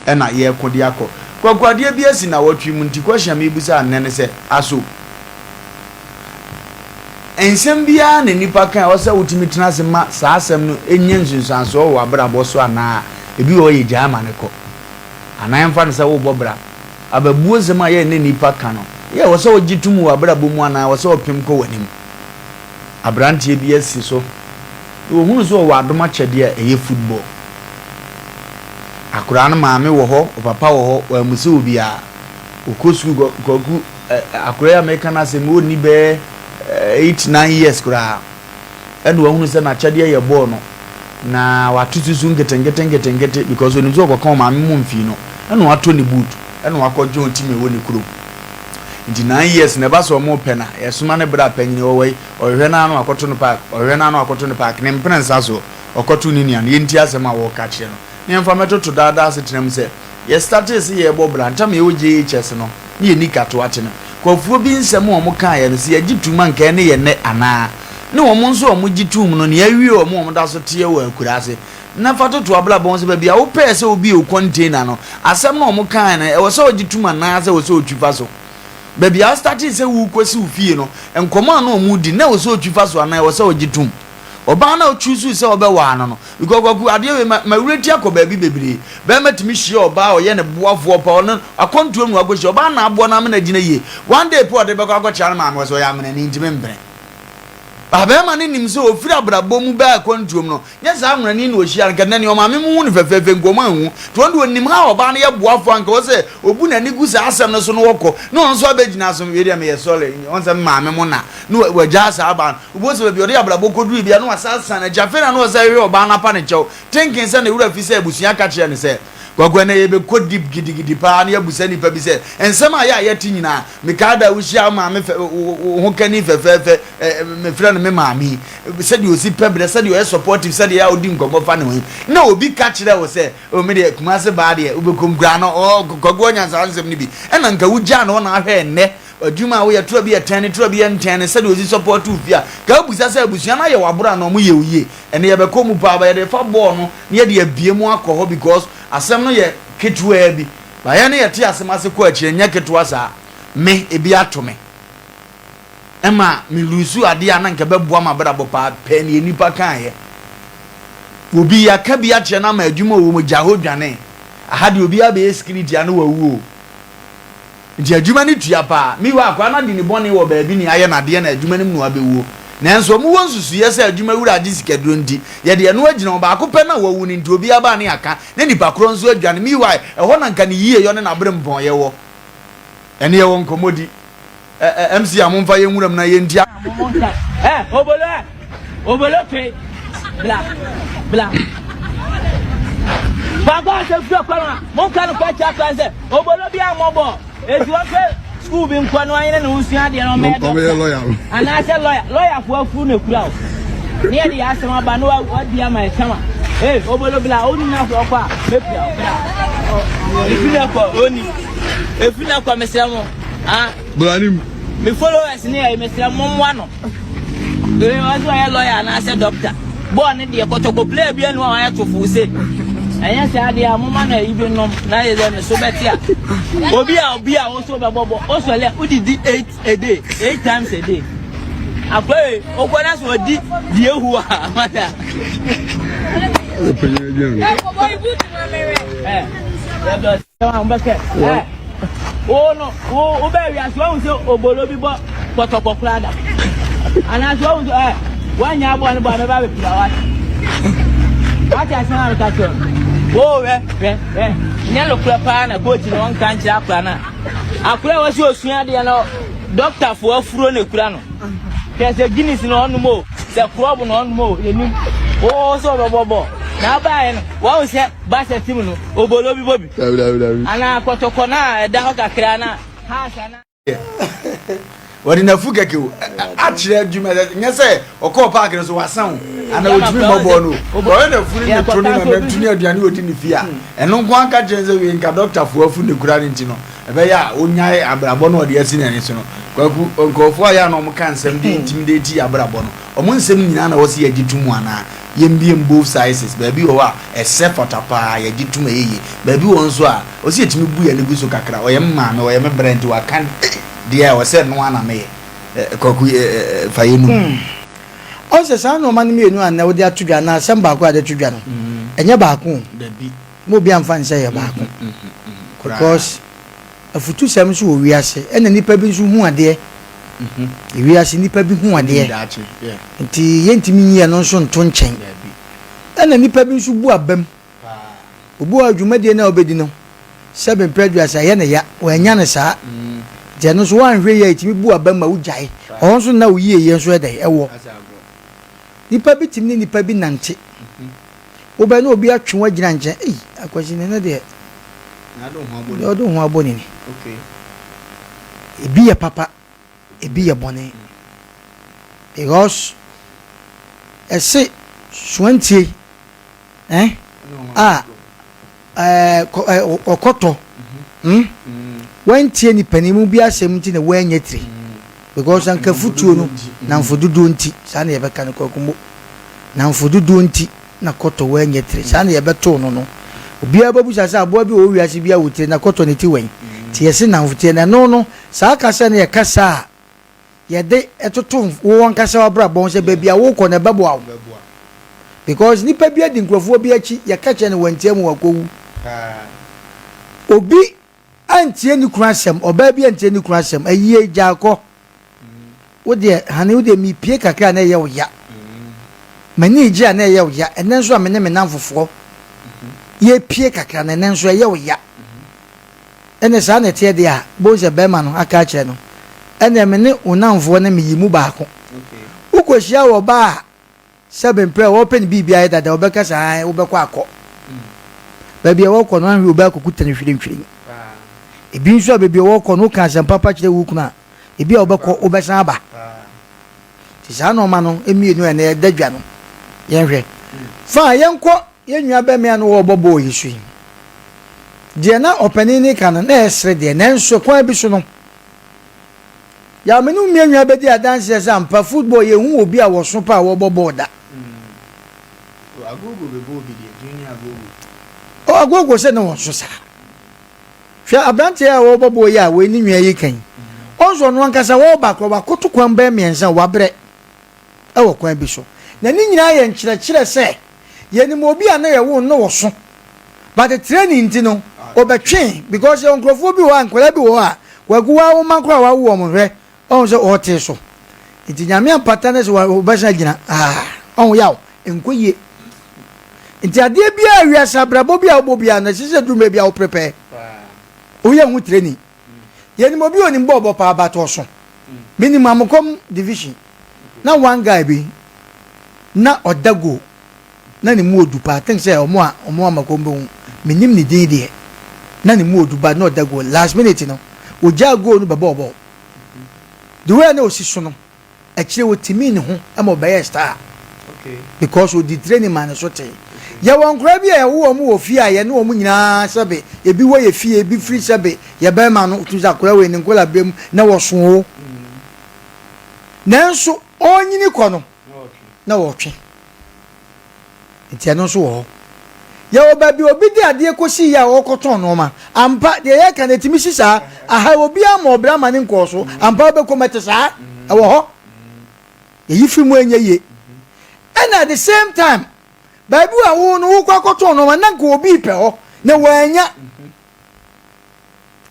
ɛna yɛreko de akɔ. Kwaku adeɛ bi asi nawɔtwe mu nti question a mebusa nnɛ ne sɛ aso nsɛm biara na nipa ka a ɛwɔ sɛ wotumi tena ase ma saa asɛm no nya nsunsuansoɔ wɔ w'abrabɔ so anaa ebi wɔ hɔ yɛ gyae ma no kɔ anaa yɛmfa no sɛ wobɔ bra ababuo nsɛm a yɛ ne nipa ka no yɛ ɛwɔ sɛ wogye tom wɔ w'abrabɔ mu anaa ɛwɔ sɛ ɔpem kɔ w'anim. Aberanteɛ bi asi so na wɔhunu sɛ ɔwɔ adom akyɛdeɛ a ɛyɛ football. Akwadaa no maame wɔ hɔ, ɔpapa wɔ hɔ, wɔammusa obiara. Ɔkɔ sukuu, Kwaku, akwadaa yi a mereka n'asɛm yi, ɔnni bɛyɛ 8, 9 years koraa. Ɛna wahunu sɛ n'akyɛdeɛ yɛ bɔɔl no, na wato susu nketenkete nketenkete because onim sɛ ɔkɔka ɔmaame mu mfii no, ɛna watɔ ne boot, ɛna wakɔ join team ɛwɔ ne kurom. Nti 9 years na ɛba sɛ ɔmo pɛ na yɛsoma ne bra panyin ɔwɔ yi, ɔhwehwɛ n'ano akɔto no park, ɔhwehwɛ n'ano akɔto no park, ne mpene nsa so ɔkɔto ne nua no. Yɛnti asɛm a wɔka kyerɛ no ne yɛmfa mɛtoto daadaa asetena mu sɛ yɛ start sɛ yɛbɔ bra ntam yɛwɔ JHS no ne yɛni katoa te no kɔfoɔ bi nsɛm a ɔmo kaeɛ no sɛ yɛgye tum a nka ɛne yɛ nnɛ anaa ne wɔn nso a ɔmo gye tum no nea awie ɔmo a ɔmo da so teɛ wɔ akura ase na fa toto abrabɔ ho sɛ baabi a wopɛɛ sɛ wobie wo container no, asɛm na ɔmo kaeɛ no, ɛwɔ sɛ ɔgye tum anaa sɛ ɛwɔ sɛ ɔtwi fa so. Baabi a wo start sɛ wokɔsi wo fie no, nkɔmmɔ a na ɔmo di na ɛwɔ sɛ ɔtwi fa so anaa ɛwɔ sɛ ɔgye tum. Ɔbaa no a ɔchoose sɛ ɔbɛwaa no, because Kwaku, adeɛ wei ma wura ti akɔ baabi bebree. Bɛrima tumi hyia ɔbaa a ɔyɛ ne boafoɔ pa, ɔno akɔntuo mu akɔhyia ɔbaa na aboa no amena gyina yie. One day po ɔde bɛkɔ akɔkyerɛ no maame wɔ sɛ ɔyɛ amenani ntumi mpene. Bɛrima no nim sɛ ofiri abrabɔ mu bɛɛ akɔntuom no, nyɛ saa amenani na ɔhyia no, nka nnɛ nea ɔmaame mu hu no fɛfɛɛfɛ nka ɔmo anhu. Nti ɔno deɛ ɔnim ha ɔbaa no yɛ boafoɔ a nka wɔ sɛ obu n'ani gu saa asɛm no so no wɔkɔ na ɔno nso abɛgyina so. Wei deɛ meyɛ sɔre ɔn sɛ maame mo na na wagyaa saa ɔbaa no. Wobɛhu sɛ baabi ɔde abrabɔ kɔduru bia na wasa san n'akyi. Afei na na ɔsɛ hwehwɛ ɔbaa no apa ne kyɛw, thinking sɛ ne wura fi sɛ abusua ka kyerɛ no sɛ Kwaku ɛnɛ yɛbɛkɔ deep gidigidi paa na yɛabusa nnipa bi sɛ nsɛm a yɛ a yɛte nyinaa. Mekaa da wohyia wo maame fɛ, wo ho kani fɛfɛɛfɛ, mefrɛ no me maame yi, sɛdeɛ ɔsi pɛ berɛ, sɛdeɛ ɔyɛ supportive, sɛdeɛ a ɔdi nkɔmmɔ fa ne ho yi, na obi ka kyerɛ wo sɛ o me deɛ Kumase baa deɛ wobɛkɔm koraa no ɔ Kwaku ɔnya saa nsɛm no bi, ɛna nka wogyaa no na ahwɛ ɛnnɛ adwuma a woyɛ tora bi yɛ tɛn ne tora bi yɛ ntɛn ne sɛdeɛ ɔsi support wo fie a ka wobusa sɛ abusua no ayɛ waboro a na ɔmo yɛ wo yie. Ɛne yɛbɛkɔ mu paa ba yɛde fa bɔɔl no na yɛde abie mu akɔ hɔ because asɛm no yɛ ketewaa bi ba yɛn no yɛte asɛm ase kɔ akyire, nyɛ ketewa saa. Me ebi ato me ɛma me lose adeɛ a na nka bɛboa ma brabɔ paa pɛɛ ne nipa kaeɛ. Obi yɛaka bi akyerɛ no ama adwuma wɔ mu gya hɔ dwane aha deɛ obi abɛyɛ security ano wawu o. Nti adwuma no tua paa. Meanwhile akwadaa no adi ne bɔne wɔ baabi ne ayɛ no adeɛ na adwuma no mu na wabɛwuo. Nanso wɔn wɔ nsusuiɛ sɛ adwuma wura agye sikaduro nti yɛde ɛno agyina hɔ. Baako pɛ no a wawu no nti obiara ba ne aka na nipa korɔ nso adwane. Meanwhile ɛhɔ na nka ne yieyɔ ne n'aberempɔnyɛ wɔ. Ɛne yɛwɔ nkɔmmɔdi. Ɛ ɛ MC a momfa yɛn nwuram na yɛnti. Ɛ obolo ɛ obolo twe bla bla. Baako asɛ firi ɔkwan a monka no kɔ akyi akwan sɛ obolo bi ammɔbɔ eti wɔhwɛ sukuu bi nkɔ no anyene ne ho sua adeɛ no ɔmɛyɛ dɔkta anaasɛ lɔya lɔyafoɔ afuru na ekura o ne yɛde yɛ asɛm aba na wadi ama ɛkama ee obolo bla oni na afɔ ɔkɔ a mepira bla efi na kɔ oni efi na kɔ mesrɛ mo. Ah. Branim. Me followers ne yɛ mesrɛ mo mmoa no. Ee ɔsɛ ɔyɛ lawyer anaasɛ doctor. Bɔɔl ne deɛ kɔtɔkɔ player bi anu a ɔyɛ tofo se. Ɛnyɛ saa deɛ a moma no ayi bi nom na yɛ sɛ ne so bɛte a. Obi a wo so bɛbɔ bɔ osɔle wodidi 8 a day, 8 times a day. Akɔe okɔ na so ɔdi deɛ ehu a mata. Ɛ ɛ wo no wo wo bɛ wiase wɔn sɛ obolo bi bɔ kɔtɔkɔ kora da anaasɛ wɔn sɛ ɛ wɔnyɛ abɔ ne bɔ a mɛba abɛpira wate wate asɛm a meka kyerɛ wo. Hwɛ, hwɛ, hwɛ, nyɛ nokorɛ paa na coach no ɔnka nkyerɛ akora no a akora a wɔsi osua adeɛ no dɔktafoɔ afuro ne kura no. Hwɛ sɛ Guinness na ɔnom o, sɛ club na ɔnom o, yɛnim wo sɛ ɔbɛbɔ bɔ na abaeɛ no wɔn sɛ basɛ team no obolo bi bɔ bi anaa kɔtɔkɔ no a ɛda hɔ kakra na house anaa. Wɔde n'afu kɛkɛ o akyerɛ adwuma, nyɛ sɛ ɔkɔɔ park no so wasa o ana otumi mmɔ bɔɔl no o. Ɔyɛ n'afu ne ne to ne nanantu ne aduane odi ne fie a ɛno nko anka kyerɛ sɛ wei nka dɔktafoɔ afu ne kura no nti no ɛbɛyɛ a onyae abrabɔ no ɔde asi n'ani so no. Kwaku, nkurɔfoɔ a yɛ a na wɔn ka nsɛm de intimidate abrabɔ no, wɔn nsɛm nyinaa na wɔsi yɛgye to mu anaa? Yɛmbie mu both sizes. Baabi wɔ hɔ a ɛsɛ fata paa, yɛgye tom ɛyɛ yie. Baabi wɔ hɔ nso a, ɔsɛ yɛtumi bu yɛn ani gu so kakra. Ɔyɛ me maame, ɔyɛ me brɛ nti waka deɛ a ɔsɛ ɛno ara na meyɛ. Kwaku, fa yɛn num. Ɔn sɛ saa nnoɔma no mmienu a nnɛ wode ato dwa anaa asɛm baako a wode ato dwa no, ɛnyɛ baako o. Dabi. Mma obiara mfa no sɛ ɛyɛ baako. Because afutusɛm nso wɔ wiase, ɛna nnipa bi nso hu adeɛ. Ewiase nnipa bi hu adeɛ. Nti yɛntumi nyi ɛno nso nto nkyɛn. Ɛna nnipa bi nso bu abam. Obi wɔ hɔ a dwumadie no a ɔbɛdi no, sɛbe mprɛ aduasa ɛyɛ no ya, wannya no saa. Nti ɛno nso woanhwɛ yie a ɛtumi bu abam ma wogyae. Ɔhɔ nso na wo yieyɛ nso ɛdɛn? Ɛwɔ. Nnipa bi tumi ne nnipa bi nante. Wobɛyɛ na obi atwe wo agyina nkyɛn, ei Akwasi ne no deɛ, deɛ ɔde wo ho abɔ ne ni. Ebi yɛ papa, ebi yɛ bɔne. Because ɛse soantie eh, a eh, ɔkɔtɔ hmm? Wantie ne panin mu bi asɛm nti na wanya tiri because anka futuo no namfo dodoɔ nti saa na yɛbɛka no kwakumbo namfo dodoɔ nti na kɔtɔ wanya tiri saa na yɛbɛtoo no no obiara bɛbusa sɛ aboa bi wɔ wiase bi a wɔ tiri na kɔtɔ ne ti wɛn nti yɛse namfo tiɛ na ɛno no saa kasa no yɛ kasa a yɛde toto wo ankasa w'abrabɔ ho sɛ baabi a wokɔ no ɛbɛboa wo because nipa bi adi nkurɔfoɔ bi akyi yɛka kyerɛ no wantia mu wakɔwu obi antie ne kunu asɛm ɔbaa bi antie ne kunu asɛm ayie gyaa kɔ wo deɛ hane wo deɛ mepie kakra na ɛyɛ wo ya m'ani gye a na ɛyɛ wo ya ɛnɛ nso a me ne me namfofoɔ yɛpie kakra na ɛnɛ nso ɛyɛ wo ya Ɛnneɛ saa na ɛteɛ deɛ a, wobɛhu sɛ barima no aka akyerɛ no, ɛnneɛ me ne wo nnamfoɔ no meyi mu baako. Wokɔhyia ɔbaa a sɛbe mprɛ a ɔrepɛ ne biribi ayɛ dada, ɔbɛka sɛ ae, wobɛkɔ akɔ. Baabi a wɔkɔ no, anhwɛ obi akɔkuta no hwirenhwiren. Ebi nso a baabi a wɔkɔ no, woka asɛm papa kyerɛ wo kunu a, ebi a wobɛkɔ, wobɛsan aba. Nti saa nnoɔma no mmienu a ɛnɛ ɛda dwa no, yɛnhwɛ. Fa yɛnkɔ yɛn nua bɛmea no wɔrebɔ bɔɔl yi so yi. Deɛ na ɔpanin no reka no, na ɛyɛ sere deɛ, nanso kwan bi so no, Yaw me ne wo mmienua bɛdi adanseɛ sɛ ampa football yɛnhu obi a wɔso paa a wɔbɔ bɔɔl da. Agogo bɛbɔ obi deɛ, Junior Agogo. Oh, Agogo sɛ na wɔnso saa. Hwɛ aberanteɛ a wɔrebɔ bɔɔl yi a wei ne nua yi ka yi. Ɔnso ɔno ankasa wɔreba koraa wakoto kwan bɛyɛ mmiɛnsa wabrɛ wɔ kwan bi so. Na ne nyinaa yɛ nkyerɛkyerɛ sɛ Yɛnim obi a na yɛwoo no na ɔso but training nti no ɔbɛtwee because yɛwɔ nkurɔfoɔ bi wɔ hɔ a nkwadaa bi wɔ hɔ a Kwaku waa wo mma koraa wawo wɔn hwɛ ɔhu sɛ ɔtee so nti Nyame ampata no sɛ wɔbɛsan agyina ah ɔho yaw nkɔ yie nti adeɛ biara wiase abrabɔ bi a wobɔ biara no ɛsɛ sɛ duru mmerɛ bi a wo prepare woyɛ ho training yɛnim obi a onim bɔɔlbɔ paa but ɔso menim Amokom division na one guy bi na ɔda goal na ne mu odu paa think sɛ ɔmo a ɔmo Amakom bɛhu menim ne din deɛ na ne mu odu but na ɔda goal last minute no ogyaa goal no bɛbɔɔ bɔɔl the way a na osi so no akyire otimii ne ho ma ɔbɛyɛɛ star because odi training maa ne so tee. Yɛwɔ nkwadaa bi a yɛwo wɔn wɔ fie a yɛne wɔn nyinaa sɛbe ebi wɔ yɛ fie ebi firi sɛbe yɛ bɛrima no tumi sɛ akwadaa wei ne nkwadaa berɛ mu na wɔso o nanso ɔrenyini kɔ no na wɔtwe. Nti ɛno nso wɔ hɔ. Yɛwɔ baabi a obi de adeɛ kɔsi yɛ a ɔrekɔtɔn nnoɔma. Ampa, deɛ yɛreka no, ɛtumi si saa. Aha, obiara mmɔɔ bra ma ne nkɔɔ so. Ampa, wobɛkɔ mu, ɛte saa. Ɛwɔ hɔ. Yɛyi firi mu a ɛnyɛ yie. Ɛna at the same time, baabi a wo no wokɔ akɔtɔn nnoɔma na nka obi repɛ hɔ na wannya.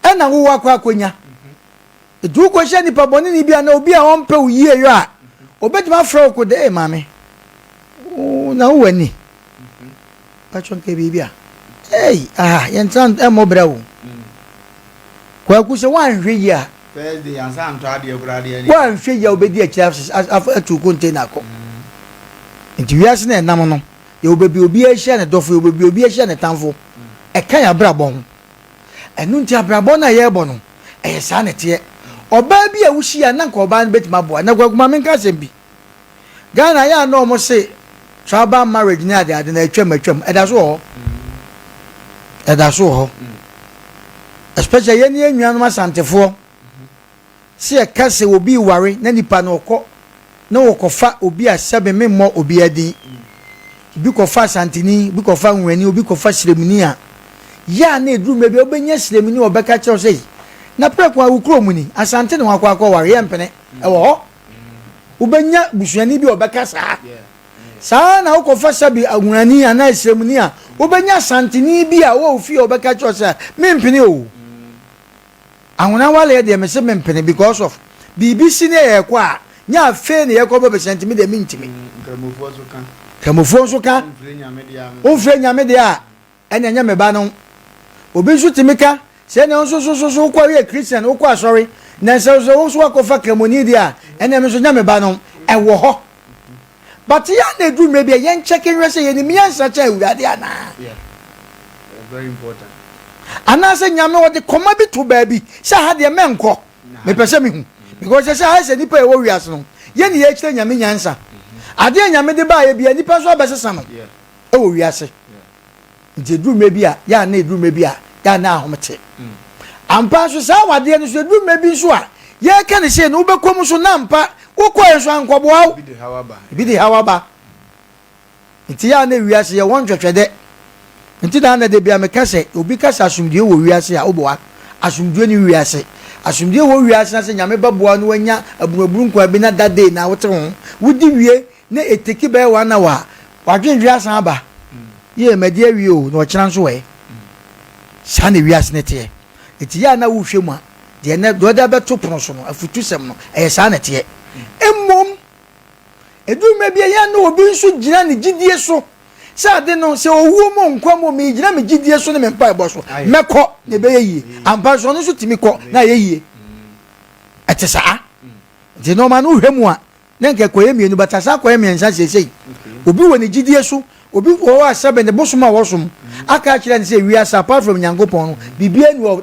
Ɛna wowɔ akɔ akɔnya. Enti wokɔhyia nipa bɔneni bi anaa obi a ɔmpɛ wo yie yɔ a, obetumi afrɛ wo ko dɛ, Ee maame, wo na wowɔ ani. Patwɔ nka biribi a. Ei, aha, yɛntena ɛmmɔ bra o. Kwaku sɛ woanhwɛ yie a, First day ansa antɔ adeɛ koraa deɛ ne. woanhwɛ yie a wobɛdi akyire atu container akɔ. Nti wiase no a ɛnam no, yɛwɔ baabi a obiara hyia ne dɔfo, yɛwɔ baabi a obiara hyia ne tamfo. Ɛka yɛn abrabɔ ho. Ɛno nti abrabɔ no a yɛrebɔ no, ɛyɛ saa na ɛteɛ. Ɔbaa bi a wohyia na nka ɔbaa no bɛtumi aboa. Na Kwaku ma menka asɛm bi. Ghana yɛ a na wɔn se tribal marriage ne ade ade na atwam atwam. Ɛda so wɔ hɔ. Ɛda so wɔ hɔ. Especially yɛn ne yɛn nuanom Asantefoɔ. Sɛ yɛka sɛ obi reware na nipa no ɔkɔ na wɔkɔfa obi a sɛbe memmɔ obiara din. Obi kɔfa Asanteni, obi kɔfa Nwani, obi kɔfa Sremuni a, yɛ a na ɛduru mmerɛ bi a wobɛnya Sremuni a ɔbɛka kyerɛ wo sɛ, na prɛko a wo kurom ni, Asante na wakɔ akɔware, yɛmpene. Ɛwɔ hɔ. Wobɛnya busuani bi a ɔbɛka saa. Saa ara na wokɔfa sɛbe Awurani anaa Esremni a, wobɛnya Asanteni bi a ɔwɔ wo fie a ɔbɛka kyerɛ wo sɛ, Mempene o. Ahona awaleɛ deɛ mese mempene because of biribi si ne yɛrekɔ a, nyɛ afei na yɛrekɔbɔ bɛsia nti me deɛ mentumi. Nkramofoɔ nso ka. Nkramofoɔ nso ka. Womfrɛ Nyame deɛ a, Ɛnna ɛnyɛ me ba no. Obi nso tumi ka sɛ, Ɛnna wo nso so so wokɔ woyɛ Christian, wokɔ asɔre, na sɛ sɛ wo nso woakɔfa Kramoni deɛ a, ɛnna me nso nyɛ me ba no. Ɛwɔ hɔ. But yɛ a na ɛduru mmerɛ bi a yɛn kyɛke nhwɛ sɛ yɛnim nyansa kyɛn Awurade anaa. Anaasɛ Nyame ɔde kɔma bi to baabi sɛ ha deɛ mɛnkɔ. Mepɛ sɛ mehu. Because sɛ sɛ ayɛ sɛ nipa a ɛwɔ wiase no, yɛn ne yɛkyerɛ Nyame nyansa. Adeɛ a Nyame de baeɛ bia nipa nso abɛsesa no ɛwɔ wiase. Nti ɛduru mmerɛ bi a, yɛ a na ɛduru mmerɛ bi a, yɛ a na ahomete. Ampa nso saa awadeɛ no nso ɛduru mmerɛ bi nso a, yɛreka no sei no, wobɛkɔ mu nso na ampa wokɔɛ nso ankɔboa wo. Ebi de haw aba. Nti yɛ a na wiase yɛ wɔn ntwɛtwɛdɛ. Nti na na da bi a meka sɛ, obi ka sɛ asomdwoe wɔ wiase a, woboa. Asomdwoe ni wiase. Asomdwoe wɔ wiase na sɛ Nyame bɛboa wo na wanya abunabunu nkwa bi na that day na wote ho, wodi wie na ɛteki bɛyɛ one hour a, W'adwendwen asan aba. Yie, madi awie o, na ɔkyena nso ɛ? Saa na wiase no teɛ. Enti yɛ a na wohwɛ mu a, deɛ ɛnɛ, deɛ ɔde abɛto pono so no, afutusɛm no, ɛyɛ saa na ɛteɛ. Mmom, ɛduru mmerɛ bi a, yɛ a na obi nso gyina ne gyidie so sɛ ade no, sɛ owuo mu o, nkwa mu o, megyina me gyidie so ne me mpaebɔ so, mɛkɔ na ɛbɛyɛ yie. Ampa nso, ɔno nso tumi kɔ na ayɛ yie. Ɛte saa. Nti nneɛma no wohwɛ mu a, na nka ɛkɔyɛ mmienu but asan akɔyɛ mmiɛnsa seesei. Obi wɔ ne gyidie so, obi wɔ hɔ a sɛbe ne bosom a wɔsom aka akyerɛ no sɛ wiase apart from Nyankopɔn no biribiara ni hɔ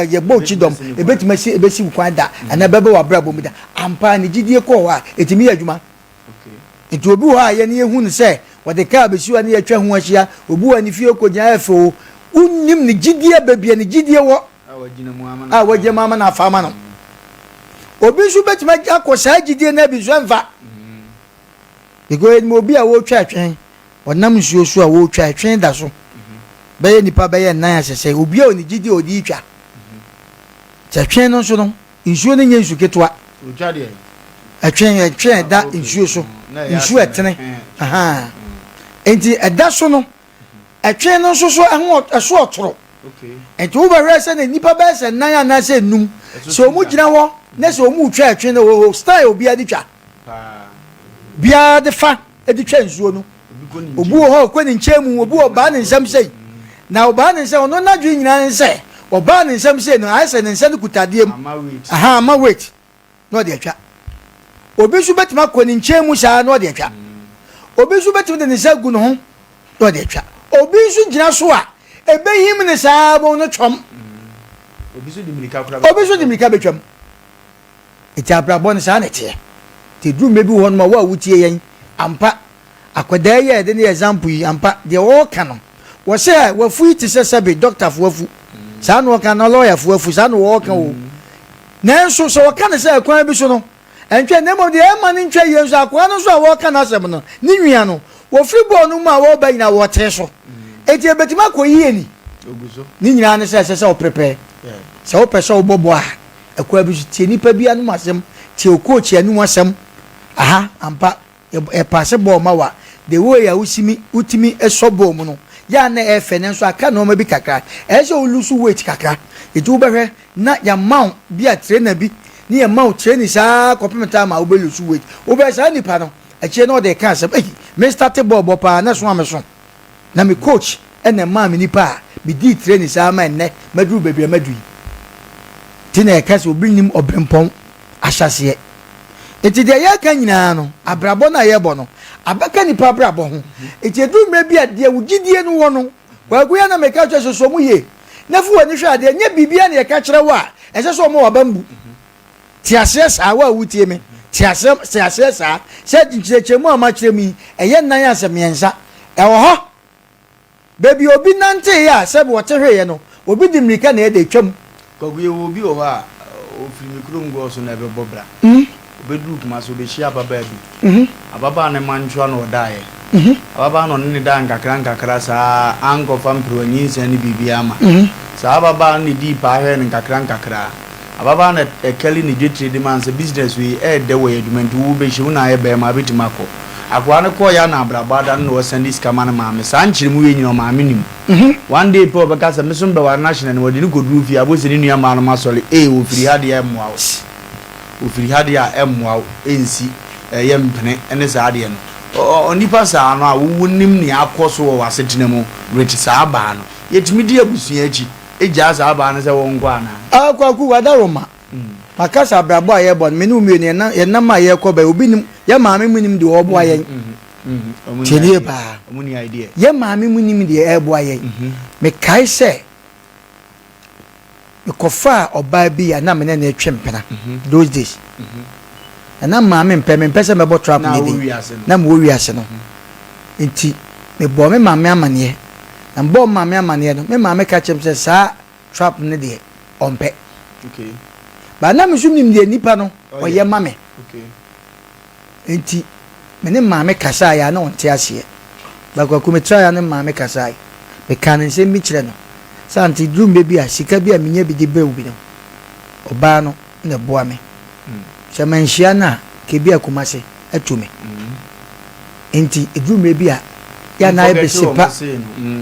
yɛbɔ wo kyidɔm ɛbɛtumi asi ɛbɛsi wo kwan da anaa ɛbɛba w'abrabɔ mu da. Ampa ara ne gyidie kɔɔ hɔ a ɛtumi yɛ adwuma. Nti obi wɔ hɔ a yɛne yɛhu no sɛ wɔde kaa bɛsi hɔ a ne yɛatwa ho ahyia, obi wɔ ne fie ɔkɔgyina ɛyɛ fɛ o, wonnim ne gyidie baabi a ne gyidie wɔ. a wagyina mu ama no afa ama no. Obi nso bɛtumi akɔ saa gyidie no bi nso ɛmfa. Because ɛnim obi a wɔretwa ɛtwe, ɔnam nsuo so a wɔretwa ɛtwe da so. Bɛyɛ nipa bɛyɛ nnan asɛsɛ, obi a ɔne gyidie a ɔde retwa. Sɛ ɛtwe no nso no, nsuo no nyɛ nsu ketewa. Ɛtwe ɛtwe ɛda nsuo so, nsuo ɛtene. Nti ɛda so no, Ɛtwe no nso so ɛho ɛso ɔtoro. Nti wobɛhwɛ sɛ na nnipa bɛyɛ sɛ nnan anaasɛ nnum sɛ wɔn gyina hɔ na sɛ wɔn retwa ɛtwe no wɔ style obiara de twa. Biara de fa de twa nsuo no. Obi wɔ hɔ ɔkɔ ne nkyɛn mu, obi wɔ ɔbaa ne nsam sei. Na ɔbaa ne nsam ɔno n'adwene nyinaa ne sɛ ɔbaa ne nsam sei no ayɛ sɛ ne nsa no kuta adeɛ mu. Aha ama weight. na ɔde atwa. Obi nso bɛtumi akɔ ne nkyɛn mu saa na ɔde atwa. Obi nso bɛtumi de ne nsa agu ne ho na ɔde atwa. Obi nso gyina so a, ɛbɛhim ne saa bɔn no twam. Obi nso de mmirika koraa Obi nso de mmirika bɛtwam. Nti abrabɔ no saa na ɛteɛ. Nti ɛduru mmerɛ bi wɔ hɔ nom a wo a wotie yɛn, ampa, akwadaa yi a yɛde no yɛ example yi, ampa, deɛ ɔreka no, wɔsɛ wafu yi te sɛ sɛbe dɔktafo afu. Saa na ɔka na lɔyafo afu, saa na wɔreka o. Nanso sɛ wɔka no sɛ ɛkwan bi so no, ɛntwa, na mmom deɛ ɛmma no ntwa yie nso, akoa no nso a wɔreka n'asɛm no, ne nua no, wɔfiri bɔɔl no mu a wɔreba nyinaa wɔtee so. Enti ɛbɛtumi akɔ yie ni. Ne nyinaa ne sɛ ɛsɛ sɛ woprepare. Sɛ wopɛ sɛ wobɔ bɔɔl a, ɛkwan bi so, tie nipa bi anom asɛm, tie wo coach anom asɛm. Aha, ampa, yɛpaase bɔɔl ma wo a, the way a wosimi, wotumi sɔ bɔɔl mu no, yɛ a na ɛyɛ fɛ nanso aka nneɛma bi kakra. Ɛyɛ sɛ wo lose weight kakra. Enti wobɛhwɛ na yɛama wo bi a trainer bi ne yɛma wo training saa kɔpem time a wobɛ lose weight. Wobɛyɛ saa nipa no, akyire na ɔde reka asɛm, ei, me starte bɔɔl bɔ paa na ɛso a meso. Na me coach na ɛmaa me nipa a medii training saa ma ɛnnɛ maduru baabi a madu yi. Nti na yɛka sɛ obi nnim ɔberempɔn ahyɛaseɛ. Nti deɛ yɛreka nyinaa no, abrabɔ no a yɛrebɔ no, abɛka nipa abrabɔ ho. Nti ɛduru mmerɛ bi a deɛ wo gyidie no wɔ no, Kwaku yɛ na meka kyerɛ sɛ sɔ mu yie na fi w'ani hwɛ adeɛ, nyɛ biribiara na yɛka kyerɛ wo a ɛsɛ sɛ ɔma w'abam bu. Te aseɛ saa, wo a wotie me, te aseɛ, te aseɛ saa sɛ nkyerɛkyerɛmu a makyerɛ mu yi, ɛyɛ nnan asɛ mmiɛnsa. Ɛwɔ hɔ. Baabi a obi nanteeɛ a sɛbe ɔte hweeɛ no, obi de mmirika na ɛde retwam. Kwaku, yɛwɔ obi wɔ hɔ a, ɔfiri me kurom Gɔɔ so na ɛbɛbɔ bra. Ɔbɛduruu Kumasi, ɔbɛhyia ababaa bi. Ababaa no mantwoa na ɔdaeɛ. Ababaa no ɔne no daa nkakra nkakra saa ara, ankɔfa mperewa nyinsɛn ne biribiara amma. Saa ababaa no na edii paa hwɛɛ no nkakra nkakra. Ababaa no na ɛkali ne dwetire de maa no sɛ business wei ɛyɛ dɛ wɔ yɛn adwuma nti wo bɛhyɛ mu na ayɛ barima wobɛtumi akɔ. Akoa no kɔeɛ a na abrabɔ ada no na wasan de sika ma ne maame. Saa nkyerɛmu wei nyinaa ɔmaame nim. One day pɛ ɔbɛka sɛ me nso mebɛware no ahyɛ n'anim. Ɔde no kɔduruu fie a wobɛhu sɛ ne nua mmaa nom asɔre ee ɔfiri ha deɛ ɛmmoa wo. Ɔfiri ha deɛ a ɛmmoa wo ɛnsi ɛyɛ mpene ne saa adeɛ no. Onipa saa no a wo wonim nea akɔ so wɔ w'asetena mu with saa baa no, yɛtumi di abusua akyi gyaa saa baa no sɛ wɔnkɔ anaa? Ah Kwaku, w'adaworoma. Maka sɛ abrabɔ a yɛbɔ no, me ne wo mmienu yɛnam, yɛnam a yɛrekɔ baabi, obi nim, yɛn maame mu nim deɛ ɔreboa yɛn. Tie nie paa. Yɛn maame mu nim deɛ ɛreboa yɛn. Mekae sɛ mekɔfaa ɔbaa bi a na me ne no retwe mpena those days. Na na maame mpɛ, mempɛ sɛ mɛbɔ trap no din. Na mewɔ wiase no. Nti mebɔɔ me maame amaneɛ. Na mebɔɔ me maame amaneɛ no, me maame ka kyerɛɛ me sɛ saa trap no deɛ ɔmpɛ. But na me nso nim deɛ nipa no ɔyɛ ma me. Nti me ne maame kasaeɛ a na ɔnte aseɛ. But Kwaku me traeɛ a ne maame kasaeɛ. Mekaa ne nsɛm bi kyerɛ no. Sɛ ante duru mmerɛ bi a sika bi a menya bi de brɛ wo bi no, ɔbaa no na ɛboa me. Sɛ manhyia no a, nka ebia Kumasi atu me. Nti ɛduru mmerɛ bi a, yɛ a na ayɛ besepa,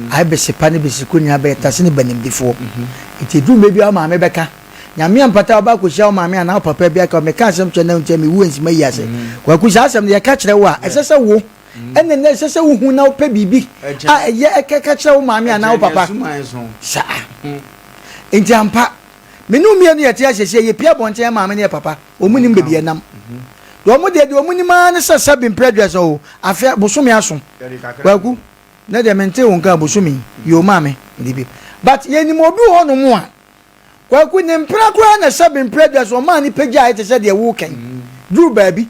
ayɛ besepa ne beseko nyinaa bɛyɛ tase ne banimdifoɔ. Nti ɛduru mmerɛ bi a wo maame bɛka, Nyame ampata a wobɛ akɔhyia wo maame anaa wo papa bi aka, meka asɛm kyerɛ no nti a mewu ansi mayi ase. Kwaku saa asɛm no yɛka kyerɛ wo a, ɛsɛ sɛ wo ɛna na ɛsɛ sɛ wohu na wopɛ biribi a ɛyɛ ɛkɛka kyerɛ wo maame anaa wo papa. Saa. Nti ampa, me ne wo mmienu yɛte ase sɛ yɛpie abɔnten yɛ maame ne yɛ papa, wɔn nim baabi yɛnam. Deɛ wɔn deɛ deɛ wɔn nim ara ne sɛ sɛbi mprɛ aduasa o, afe bosome aso. Kwaku, ne deɛ mente wo nka bosome yi, yoo maame, mede bi. But yɛnim obi wɔ hɔnom a, Kwaku, ne mpena koraa na sɛbe mprɛ aduasa ɔmaa no pagyaeɛ te sɛ deɛ woreka yi. Duru baabi.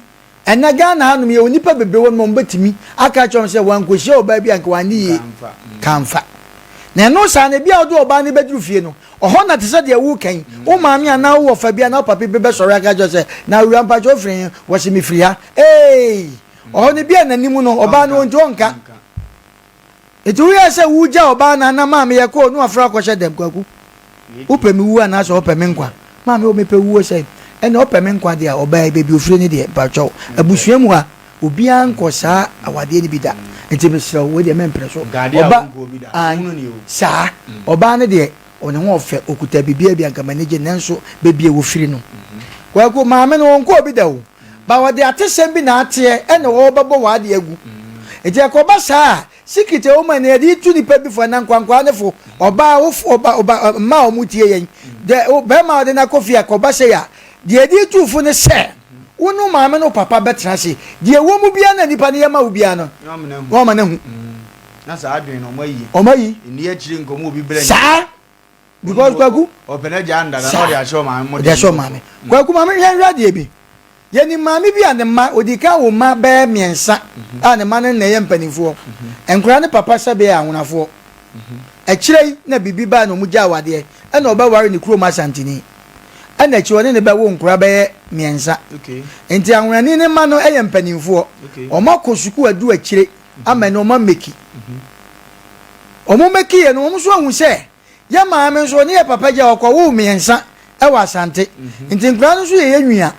Ɛnnɛ Ghana hanom yɛwɔ nnipa bebree wɔ nom a wɔbɛtumi aka akyerɛ wɔn sɛ wɔankɔhyia ɔbaa bi a anka wɔanne yie. Kamfa. Na ɛno saa no, ebia wode ɔbaa no bɛduru fie no, ɔhɔ na te sɛ deɛ woreka yi, wo maame anaa wo wɔfa bi anaa wo papa bi bɛsɔre aka akyerɛ wo sɛ, na awura mpakyɛ wofiri he? Wɔse mefiri ha. Eei! Ɔhɔ no ebia n'anim no, ɔbaa no ɔnti ɔnka. Enti woyɛɛ sɛ wogya ɔbaa no anaa maame yɛ kɔɔ no afra kɔhyɛ dɛm kwaku wopɛ me wuo anaasɛ ɔpɛ me nkwa maame o mepɛ wuo sɛn ɛna ɔpɛ me nkwa deɛ a ɔbaa yi baabi ofire ne deɛ mpakyɛw abusua mu ha obiara nkɔ saa awadeɛ no bi da nti mesrɛ wo wei deɛ mɛmpere so ɔba an saa ɔbaa no deɛ ɔne ho ɔfɛ okuta biribiara bi anka m'ani gye nanso baabi a wɔfiri no kwaku maame no ɔnkɔ obi da o ba wɔde atesɛm bi na ateɛ ɛna wɔbɛbɔ wɔ adeɛ agu nti ɛkɔba saa a secret ɛwɔ mu a na yɛde tu nipa bi fo ɛna nkwankwaa ne fo ɔbaa wofo ɔba ɔba mmaa a wɔn tie yɛn dɛ bɛrima a ɔde no akɔ fie akɔba sɛ yɛ a deɛ yɛde tu fo ne sɛ wo ne maame no papa bɛtena ase deɛ ɛwɔ mu biara na nipa no yɛ ma wo biara no wɔn ama no ahu Na saa adwene no ɔmo ayi. Ɔmo ayi. Nni akyire nkɔmɔ obi brɛ. Saa. Because Kwaku. Ɔpɛ n'agya ndada na ɔde ahyɛ ɔmaame mo. Ɔde ahyɛ ɔmaame. Kwaku maame hwɛ nhwɛ adeɛ bi. Yɛnim maame bi a ne mma odi kan wo mma bɛyɛ mmiɛnsa a ne mma no na ɛyɛ mpanimfoɔ. Nkwadaa ne papa sɛbe yɛ anwonafoɔ. Akyire yi na biribi baa na ɔmo gyaa awadeɛ ɛna ɔbɛware ne kurom Asanteni. Ɛna akyire ɔne ne bɛwo nkwadaa bɛyɛ mmiɛnsa. Nti anwonani ne mma no yɛ mpanimfoɔ. Ɔmo akɔ sukuu adu akyire. ama ɛnɛ wɔn ameki. Wɔn meki yɛ no wɔn nso ahu sɛ yɛ maame nso ɔne yɛ papa gya ɔkɔwoo mmiɛnsa ɛwɔ Asante. Mhm. Nti nkwadaa no nso yɛ yɛ nua.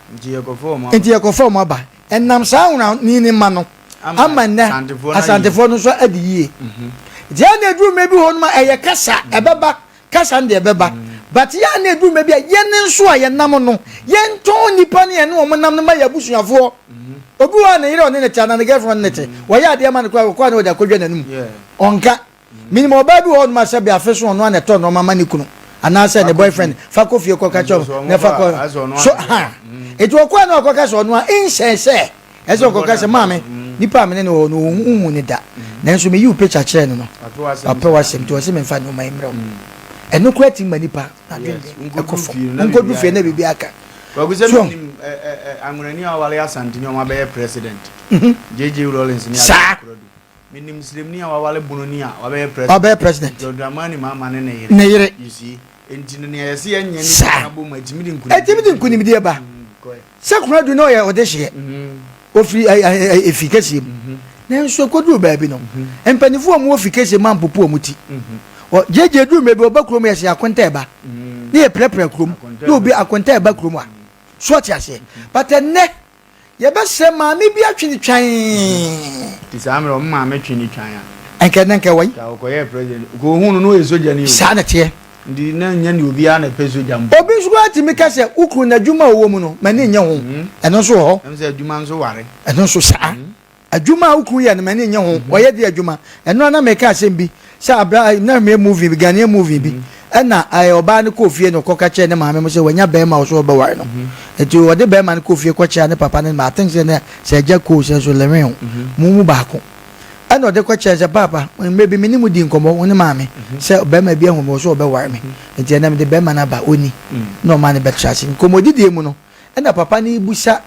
Nti yɛkɔfa wɔn aba. Ɛnam saa ahonani ne ma no ama nnɛ Asantefoɔ no nso adi yie. Mhm. Nti ɛna eduru mmerɛ bi hɔ nom a ɛyɛ kasa ɛbɛba Kasa no deɛ ɛbɛba but yɛ a na ɛduru mmerɛ bi a yɛn nso a yɛnam no yɛntɔn nnipa no yɛne wɔn nam no ma yɛn abusuafoɔ. Obi wɔ hɔ a ne yere ɔne ne te anaa ne girlfriend ɔne ne te wɔyɛ adeɛ ma no koraa ɔkɔ a na ɔde akɔdwa n'anum ɔnka. Menim ɔbaa bi wɔ hɔnom a sɛbe afe so ɔno a na ɛtɔ nnoɔma ma ne kunu anaasɛ ne boyfriend fa kɔ fie kɔka kyerɛ no na fa kɔ so ha nti ɔkɔ a na ɔkɔka sɛ ɔno a nhyɛn sɛ Ɛsɛ ɔkɔka sɛ, Maame, nipa a me ne no wɔ hɔ no, wonhuu no da. Nanso meyii wo picture kyerɛɛ no no, wapɛ w'asɛm nti ɔse memfa nneɛma yi mmrɛ wo. Ɛno koraa tumi ma nipa n'adwene kɔ fam. Wonkɔdu fie na biribi aka. Kwaku sɛ So menim Anwonani a ɔware Asanteni a wɔabɛyɛ president, JJ Rawlings ne Saa. Adeɛ Koradu. Menim Sremni a waware Bononi a wabɛyɛ president. Wabɛyɛ president. John Dramani Mahama ne ne yere. Ne yere. You see? Enti no nea yɛse yɛnyɛ ne Saa. nyinaa bom a, ɛtumi de nkunimdie. Ɛtumi de nkunimdie ba. Go ahead. Sɛ Konadu na ɔyɛ ɔdehyeɛ, ɔfiri efi kɛseɛ mu. Nanso ɛkɔduruu baabi no, mpanimfoɔ a wɔwɔ fi kɛseɛ mu ampopo wɔn ti. Wɔ gyegye duru mmerɛ bi wɔba kurom yɛsɛ akonta ɛba. Ne yɛpirapira kurom. Ne obi akonta ɛba kurom a. So ɔte aseɛ. But ɛnnɛ yɛbɛsrɛ maame bi atwe ne twan. Ti saa mmerɛ wɔn maame twe ne twan a. Nka ɛnnɛ nka ɛwɔ yi. Ka ɔkɔyɛɛ president. Nka ohun no na ɔyɛ sogyani o. Saa na ɛteɛ. Nti na nyɛ nea obiara na ɛpɛ sogya mpo. Obi nso koraa tumi ka sɛ, Wo kunu no, adwuma a ɔwɔ mu no, m'ani nnye ho. Ɛno nso wɔ hɔ. Ɛm sɛ adwuma nso ware. Ɛno nso saa. Adwuma a wo kunu yɛ no, m'ani nnye ho. Ɔyɛ deɛ adwuma. Ɛno ara na meka asɛm bi sɛ abra na meyɛ movie bi, Ghanaian movie bi. Ɛna ɔbaa no kɔɔ fie na ɔkɔka kyerɛɛ ne maame mo sɛ wanya barima a ɔsɛ ɔbɛware no. Nti ɔde barima no kɔɔ fie kɔkyerɛɛ ne papa ne ne maame. I think sɛ na sɛ agya koo sɛ nso Lewin o, mo mu baako. Ɛnna ɔde kɔkyerɛɛ no sɛ, Paapa, mmerɛ bi me ne mo dii nkɔmmɔ, wo ne maame, sɛ ɔbarima bi ahu me, ɔse ɔbɛware me, enti ɛnnɛ mede barima no aba, ɔnni. Ɛnna ɔmaa no bɛtraa ase. Nkɔmmɔdidie mu no, ɛnna papa no rebisa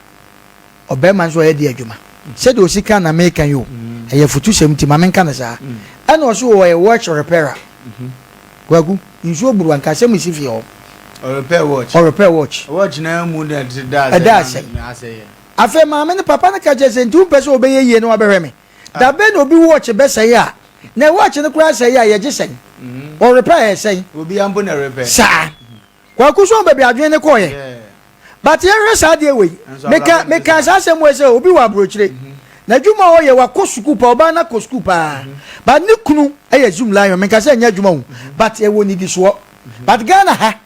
ɔbarima no sɛ ɔyɛ deɛ adwuma. Sɛdeɛ ɔsi ka na meka yi o, ɛyɛ afutusɛm nti ma menka no saa. Ɛnna ɔse ɔyɛ watch repairer. Kwaku, nsuo buru a, nka asɛm nsi fie hɔ. Ɔrepair watch. Ɔrepair watch. Watch no ara mu na ɛda asɛe. Afei maame no papa no ka kyerɛ sɛ, Nti wompɛ sɛ wobɛyɛ yie na woabɛhwɛ me? Da bɛn na obi watch bɛsɛe a, na watch no koraa sɛe a yɛgye sɛn? Wɔrepair yɛ sɛn? Obiara mpo na ɛrepair. Saa. Kwaku so baabi adwene no kɔɔyɛ. But yɛnhwɛ saa adeɛ wei. Meka meka saa asɛm wei sɛ obi wɔ aburokyire. N'adwuma a ɔyɛ wakɔ sukuu paa, ɔbaa no akɔ sukuu paa. But ne kunu yɛ Zoom lion, menka sɛ ɛnyɛ adwuma o, but ɛwɔ nnidisoɔ. But Ghana ha,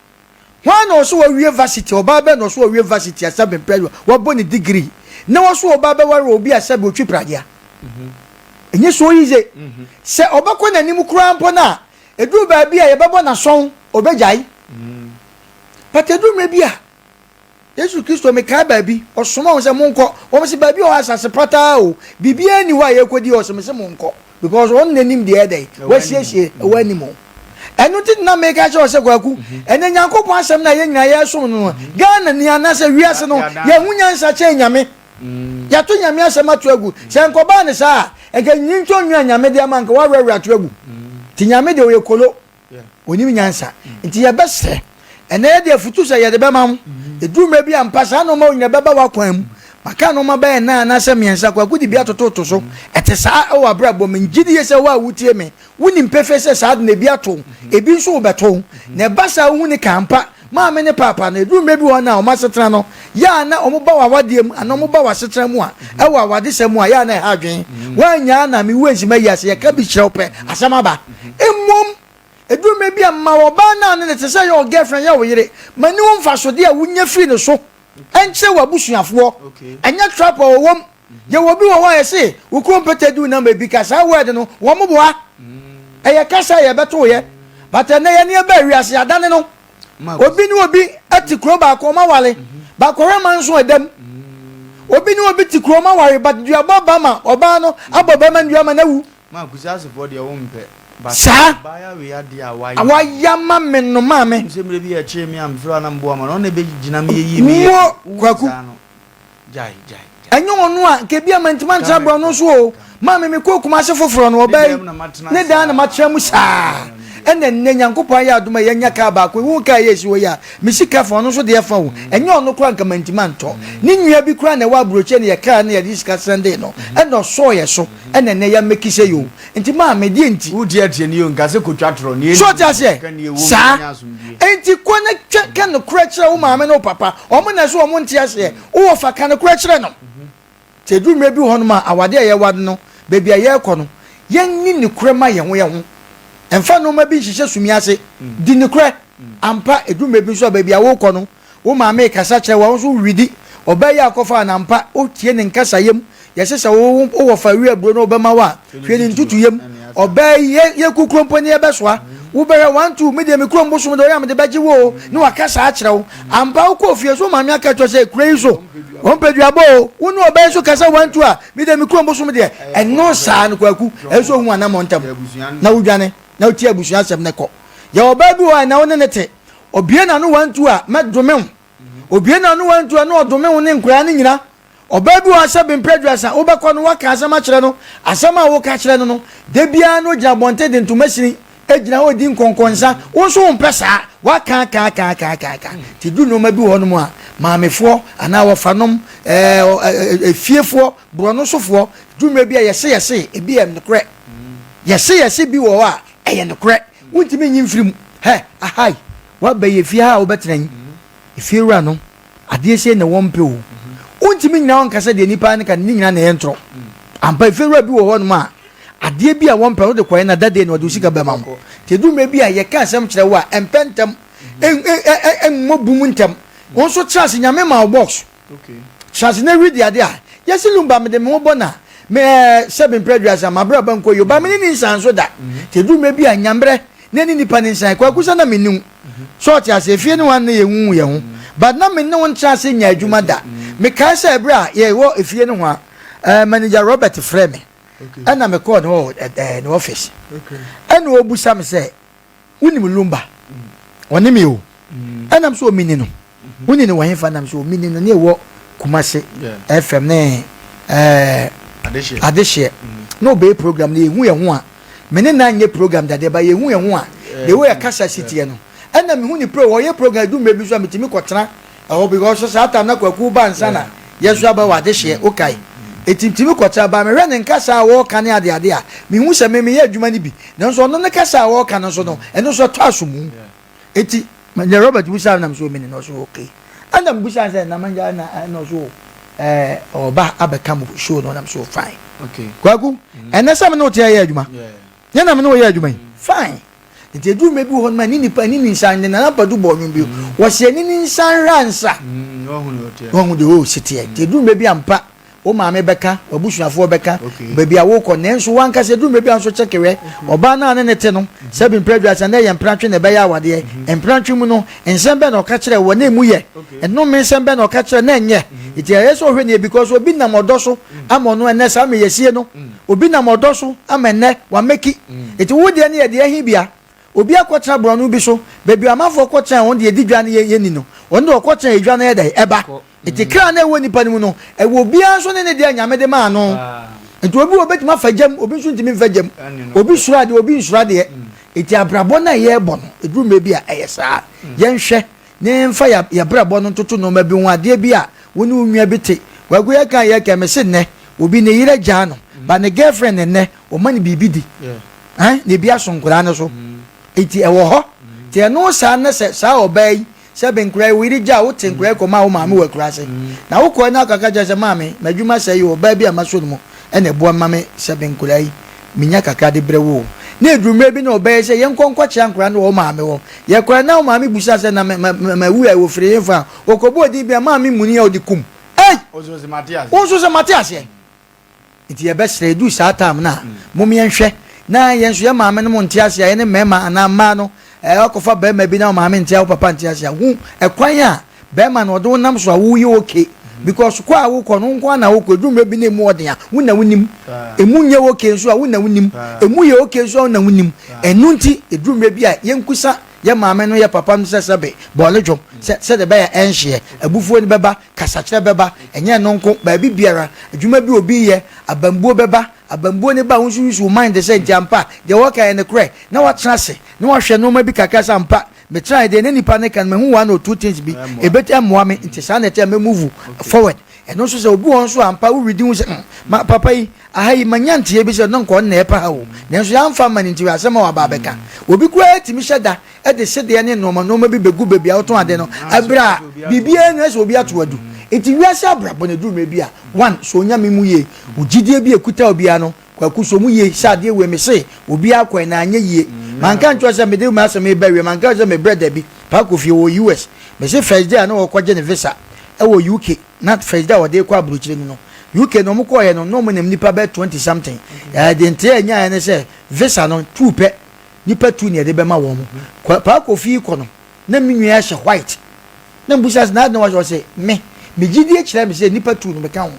Hwan na ɔso wawie varsity, ɔbaa bɛn na ɔso wawie varsity a sɛbe mpɛ wabɔ ne degree na ɔso ɔbaa bɛware obi a sɛbe otwi pradea? Ɛnyɛ so easy. Sɛ ɔbɛkɔ n'anim koraa mpo no a, ɛduru baabi a yɛbɛbɔ n'asɔn, ɔbɛgyae. But ɛduru mmerɛ bi a, Yesu Kristo, mekae baabi, ɔsoma wɔn sɛ monkɔ. Wɔn se baabi wɔ hɔ asase pataa o, biribiara nni hɔ a yɛrekɔdi hɔ. Ɔse mese monkɔ because ɔno na nim deɛ ɛdɛn wasiesie ɛwɔ anim o. Ɛno nti na meka kyerɛ wo sɛ Kwaku, ɛnɛ Nyankopɔn asɛm no a yɛn nyinaa yɛresom no no, Ghana ni anaasɛ wiase no, yɛho nyansa kyɛn Nyame. Yɛato Nyame asɛm ato agu. Sɛ nkɔbaa no saa a, nka nyintɔ nwi a Nyame de ama nka wawerɛwerɛ ato agu. Nti Nyame deɛ ɔyɛ kolo. Ɔnim nyansa. Nti yɛbɛsrɛ, ɛnɛ yɛde afutu sɛ yɛde bɛma wo. Ɛduru mmerɛ bi ampa saa nnoɔma nyina bɛba w'akwan mu. Maka nnoɔma bɛyɛ nnan anaasɛ mmiɛnsa, Kwaku de bi atototo so. Ɛte saa wɔ abrabɔ mu. Megye die sɛ wo a wotie me, wonim pefee sɛ saa ade no ebi ato wo, ebi nso rebɛto wo. Na ɛba saa a wohu ne ka ampa. Maame ne paapa no, ɛduru mmerɛ bi wɔ hɔ no a wɔn asetena no, yɛ a na wɔba w'awadeɛ mu anaa wɔba w'asetena mu a, ɛwɔ awadesɛm mu a, yɛ a na ɛha adwene. Woannyaa na mewu ansi m'ayi ase, yɛka bi kyerɛ wo pɛ, asɛm aba. Mmom, ɛduru mmerɛ bi a, ma ɔbaa no a ne no te sɛ yɛ wo girlfriend, yɛ wo yere, ma ni wo mfasodeɛ a wonya firi ne so nkyerɛ w'abusuafoɔ. Ɛnyɛ trap a ɔwɔ mu. Yɛwɔ obi wɔ hɔ a yɛse wo kurom pɛtɛ du nam ebi ka saa word no wɔn boa. Ɛyɛ kasa a yɛbɛto yɛ. But ɛnɛ yɛne ɛbaa wiase yɛadane no. Obi ne obi te kuro baako ɔmo aware but kɔhwɛ nso ɛdam. Obi ne obi te kuro ɔmo aware but duabɔ ba ma ɔbaa no abɔ bɛrima no dua ma no awu. Ma kusasefoɔ deɛ wo mpɛ. But Saa. abaayewa wei adeɛ a wayɛ. Wayɛ ama me no maame. Wonim sɛ mmerɛ bi yɛkyee me a mefrɛ wo a na meboa ma no ɔno na ɛbɛ gyina me yɛyie me yɛ. Mo Kwaku. Saa no gyae gyae gyae. Ɛnyɛ ɔno a nka ebia mantumi antra borɔno so o. Maame mekɔɔ Kumase foforɔ no ɔbaa yi ne dan na matena mu saa. Ɛna nnɛ Nyankopɔn ayɛ adom a yɛanya kaa baako yi. Wohu kaa yi a ɛsi hɔ yi a, me sika fa, ɔno nso deɛ fa o. Ɛnyɛ ɔno koraa nka mantumi antɔ. Ne nua bi koraa na ɛwɔ aburokyire na yɛkaa na yɛde sika sɛndee no ɛna ɔsɔɔ yɛ so ɛna nnɛ yɛamɛki sɛ yi o. Nti maame deɛ nti? Woteatea ni o, nka sɛ kotwa torɔ. Nea So ɔte ɛnni aseɛ? ka nea ɛwɔ mu Saa. na nya asomdwoeɛ. Enti kɔ na twa ka nokorɛ kyerɛ wo maame ne wo papa. Wɔn na ɛsɛ wɔn nte aseɛ. Wo wɔfa, ka nokorɛ kyerɛ no. Nti ɛduru mmerɛ bi wɔ hɔnom a, awadeɛ a yɛwade no, baabi a yɛrekɔ no, yɛnni nokorɛ ma yɛn ho yɛn ho. Mfa nnoɔma bi nhyehyɛ sumii ase. Di nokorɛ. Ampa, ɛduru mmerɛ bi nso a, baabi a worekɔ no, Wo maame rekasa kyerɛ wo a, wo nso woredi. Ɔbaa yi a akɔfaa no ampa, wotie ne nkasayɛ mu. Yɛse sɛ wo wo wɔfa wi aburo na ɔbɛma wo a, hwɛ ne ntutuyɛ mu. Ɔbaa yi, yɛ yɛkɔ kuro mpo ne yɛbɛsoa. Wobɛhwɛ, one, two, me deɛ me kurom bosom deɛ ɔyɛ a mede bɛgye wo o, ne waka saa akyerɛ wo. Ampa wokɔɔ fie nso wo maame aka akyerɛ wo sɛ kuro yi so, wɔmpɛ duabɔ o. Wo ne ɔbaa yi nso kasa one, two a, me deɛ me kurom bosom deɛ, ɛno saa no Kwaku, ɛsɛ sɛ ohu anammɔn ntɛm na wodwane na wotie abusua asɛm no kɔ. Yɛwɔ ɔbaa bi wɔ hɔ a ɛnnɛ wo ne no te, Obue n'ano wantu a, mɛdome wo. Obue n'ano wantu a, na ɔdome wo ne nkoraa no nyina. Ɔbaa bi wɔ hɔ a sɛ mprɛ aduasa wobɛkɔ no woaka asɛm akyerɛ no, asɛm a woka kyerɛ no no, da biara na ogyina abɔnten de ntoma sini Gyina hɔ di nkɔnkɔnsa. Wo nso wompɛ saa. Woaka aka aka aka aka aka. Nti du nneɛma bi wɔ hɔnom a, maamefoɔ anaa wɔfanom, ɛɛ efiefoɔ, borɔno sofoɔ, du mmerɛ bi a yɛse yɛse, ebi yɛ nokorɛ. Yɛse yɛse bi wɔ hɔ a, ɛyɛ nokorɛ. Wontumi nyi mfiri mu. Hɛ, ahai, woaba yi efie ha a wobɛtena yi, efiewura no, adeɛ sei na wɔmpɛ o. Wontumi nnyina hɔ nka sɛ deɛ nnipa no ka no ne nyinaa na ɛyɛ ntorɔ. Ampa, efiewura bi wɔ hɔnom a, adeɛ bi a wɔmpɛ no wode kɔeɛ na that day na ɔde wo sika bɛma wo. Nti ɛduru mmerɛ bi a yɛka asɛm kyerɛ wo a, ɛmpɛ ntɛm, ɛmmɔ bum ntɛm. Wo nso tra ase, Nyame ma wo box. Tra ase na redi adeɛ a, yɛse Lumba mede me ho bɔ na me ɛɛ sɛbe mprɛ aduasa, m'abrabɔ nkɔ yie o, but me ne ne nsan so da. Nti ɛduru mmerɛ bi a, nya mmerɛ na ɛne nipa no nsan. Kwaku sɛ na menni wo. So ɔte ase? Efie ne hɔ a na yɛnhuhu yɛn ho, but na me ne wo ntra ase nyɛ adwuma da. Mekae sɛ ɛberɛ a yɛwɔ efie ne hɔ a, eh, manager Robert frɛɛ me, ɛna mekɔɔ ne hɔ eh, ne office. Ɛna ɔbusa me sɛ, wonim Lumba? Ɔne me o. Ɛna m sɛ ɔmini no. Woni no wɔ hefa? Nam sɛ ɔmini no ne ɛwɔ Kumasi FM ne eh, Adehyeɛ. Na ɔbɛyɛ program no, yɛhu yɛn ho a, Me ne no anyɛ program da deɛ, but yɛhu yɛn ho a, the way ɛkasa si teɛ no, ɛna mehu ne pro, ɔyɛ program ɛdu mmerɛ bi nso a metumi kɔtena ɛhɔ because saa time na Kwaku ba ansa na yɛn nso aba wɔ adehyeɛ, wokae? Eti metumi kɔtena, but mehwɛ ne nkasa a ɔreka ne adeade a, mehu sɛ me meyɛ adwuma no bi, nanso ɔno ne kasa a ɔreka no nso no, ɛno nso ɛtɔ asomu. Eti manager Robert bisaa me na me sɛ mene no ɔsɛ okay ɛna me bisaa sɛ na manager na ɛna ɔsɛ o ɛɛ ɔba abɛka mo show no na me sɛ fine okay kwaku ɛnɛ sɛ me ne wo te ɛyɛ adwuma nyɛ na me ne wo yɛ adwuma yi fine nti eduru mɛ bi wɔ hɔ no ma ne nipa ne ne nsa ne nana padu bɔ ɔnwom bi wɔsi ɛne ne nsa nhwɛ ansa wɔn ho de o si teɛ nti eduru mɛ bi ampa Wo maame bɛka, w'abusuafoɔ bɛka, baabi a worekɔ, nanso w'ankasa ɛduru mmerɛ bi a nso kyɛkewɛ. Ɔbaa no a ne ne te no, sɛbi mprɛ aduasa na ɛyɛ mpenatwe na ɛbɛyɛ awadeɛ. Mpenatwe mu no, nsɛm bɛn na ɔka kyerɛɛ woɔ na ɛmu yɛ? Nnome nsɛm bɛn na ɔka kyerɛɛ na ɛnyɛ? Nti ɛyɛ sɛ ɔhwɛ nie because obi nam ɔdɔ so ama ɔno ɛnnɛ saa meyɛsie no. Obi nam ɔdɔ so ama ɛnnɛ wamɛki. Nti wo deɛ no yɛ deɛ ɛhe bia? Obi akɔtena borɔno bi so, baabi a amanfoɔ kɔtena a wɔn deɛ ɛdi dwa no yɛnni no, ɔno deɛ ɔkɔtena edwa no yɛ dɛn? Ɛba. Nti kra no a ɛwɔ nipa no mu no, ɛwɔ obiara nso ne ne deɛ a Nyame de maa no. Nti obi wɔ obɛtumi afa gya mu, obi nso ntumi mfa gya mu. Obi suro adeɛ, obi nsuro adeɛ. Nti abrabɔ no a yɛrebɔ no, ɛduru mmerɛ bi a ɛyɛ saa. Yɛnhwɛ na yɛmfa yɛabrabɔ no ntoto nnoɔma bi ho, adeɛ bi a wo ne wo nua bi te. Kwaku yɛka a yɛka, mese nnɛ, obi ne yere agyaa no, but ne girlfriend nnɛ, ɔma no biribi di. Ɛn, na ebi aso nkwadaa no so. Nti ɛwɔ hɔ. Nti ɛno saa na sɛ saa ɔbaa yi, sɛ be nkwadaa yi, wo yere gya a, wote nkwadaa yi kɔmaa wo maame wɔ akuraase. Na wokɔɛ na akɔka kyerɛ sɛ, maame, m'adwuma sɛe yi, ɔbaa bi a masɔ no mu na ɛboa ma me sɛ be nkwadaa yi, menya kakra de brɛ wo o. Na ɛduru mmerɛ bi na ɔbaa yi sɛ, yɛnkɔ nkɔkyea nkwadaa no wɔ wo maame hɔ. Yɛkɔɛ na wo maame busaa sɛ, na mawu a, wɔfiri hefa a? Ɔkɔbɔɔ din bi a, maame muni a ɔde kum. Ei! Wo nso sɛ mate aseɛ. Nti yɛbɛsrɛ ɛduru saa time no a mom yɛnhwɛ na yɛn nso yɛn maame nom nte ase a yɛne mmarima anaa mmaa no ɛɛ wakɔfa barima bi na wo maame nte a wo papa nte ase a hu ɛkwan a barima no ɔde wo nam so a woyɛ okay because kɔ a wokɔ no wo nko ara na wokɔ ɛduru mmerɛ bi na ɛmu ɔden a wo na wonim ɛmu nyɛ okay nso a wo na wonim ɛmu yɛ okay nso a wo na wonim ɛno nti ɛduru mmerɛ bi a yɛnkusa yɛ maame no yɛ papa no sɛ sɛbe bɔɔle dwom sɛ sɛde ɛbɛyɛ ɛnhyeɛ abufuo no bɛba Kasakyerɛ bɛba, ɛnyɛ ɛno nko, baabi biara, adwuma bi a obi reyɛ, abambuo bɛba, abambuo no ba a, wo nso use wo mind sɛ nti ampa, deɛ wɔreka yɛ nokorɛ, na woatena ase, na woahwɛ nnoɔma bi kakra sɛ ampa, metenaeɛ deɛ na nipa no reka no, mahu one or two things bi, ɛbɛtumi ammoa me, nti saa na ɛte a mɛ move forward. Ɛno nso sɛ obi wɔ hɔ nso a ampa wo readi hu sɛ hmm, ma papa yi, aha yi, manya nteɛ bi sɛ na nka ɔno na ɛrepa ha o, nanso yɛamfa amma no nti hwɛ asɛm a waba abɛka. Obi koraa tumi hyɛ da de sedeɛ ne nnoɔma nnoɔma bi bɛgu baabi a wotɔn ade no ɛberɛ a biribiara nni hɔ sɛ obi ato adu. Nti wiase abrabɔ no ɛduru mmerɛ bi a, one, sɛ Onyame mu yie, wo gyidie bi a ɛkuta wo biara no, Kwaku sɔ mu yie sɛ adeɛ wei mese obiara kɔɛ na anyɛ yie. Manka nkyerɛ wo sɛ mede m'asɛm reba awie, manka nkyerɛ wo sɛ mebrɛ dabi. Paa Kofi ɔwɔ US, mese first day a na ɔrekɔgye ne visa ɛwɔ UK, na first day a ɔde rekɔ aburokyire no no, UK no wɔkɔeɛ no na wɔnam nnipa bɛyɛ 20 something. Ɛɛ deɛ nteɛ a ɛnyaeɛ ne sɛ visa no two pɛ Nipa tu na yɛde bɛma wɔn. Kwa Paa Kofi kɔ no, na me nua hyɛ white. Na mebisa sɛ, na adɛn na wahyɛ? Ɔse, me, me gyidie kyerɛ me sɛ nipa tu no meka ho.